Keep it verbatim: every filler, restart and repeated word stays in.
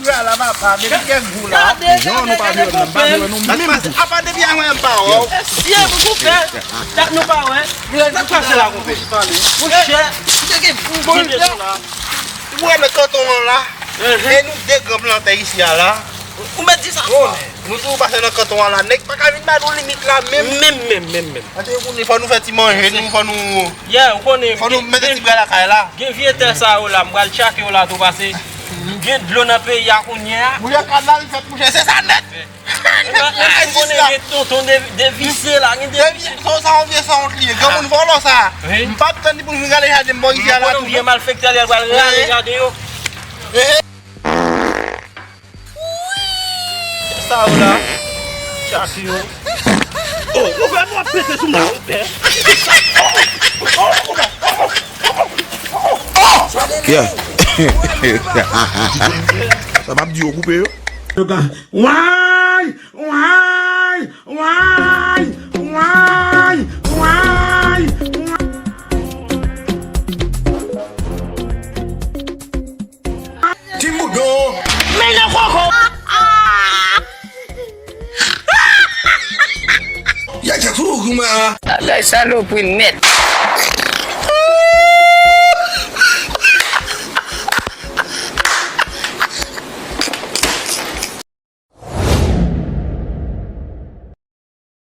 Ala papa, depi gen gou la. Gade, gade, gade konpè m. Apa depi a mwen m pa wè w. Mesye, konpè, dat nou pa wè. Sa k pase la, konpè? Monchè, kite gen gou la. Ou wè nan kanton an la. E nou de gran plantè isi a la. Ou mèt di sa. Nou tou pase nan kanton an la. Nèg pa ka vin ba nou limit la menm. Menm, menm, menm, menm. Kounye fò nou fè ti manje, nou fò nou. Yeah, ou konnen. Fò nou mete ti bra lakay la. Gen vye tè sa yo la, m pral tchake yo la tou pase. Gen dlo nan peyi a kounye a. Mouye kanal fèt mouche, se sa nèt. Ou konnen gen tonton de, devise la, gen devise. Sa yon vye sawont li ye. Granmoun vòlò sa. M p ap tann li pou nou gade jaden m bò rivyè la tou. Vye malfektè li al pral rale jaden yo. Sa yo la. Chak yo. Oh, ou fè mwen pete sou mwen, ou pè. Yeah. Sa m ap di yo koupe yo. Way, way, way, way, way, way. Ti boudon. Men nan koko. Ya, ya, tou, kouman? Bagay salopri nèt.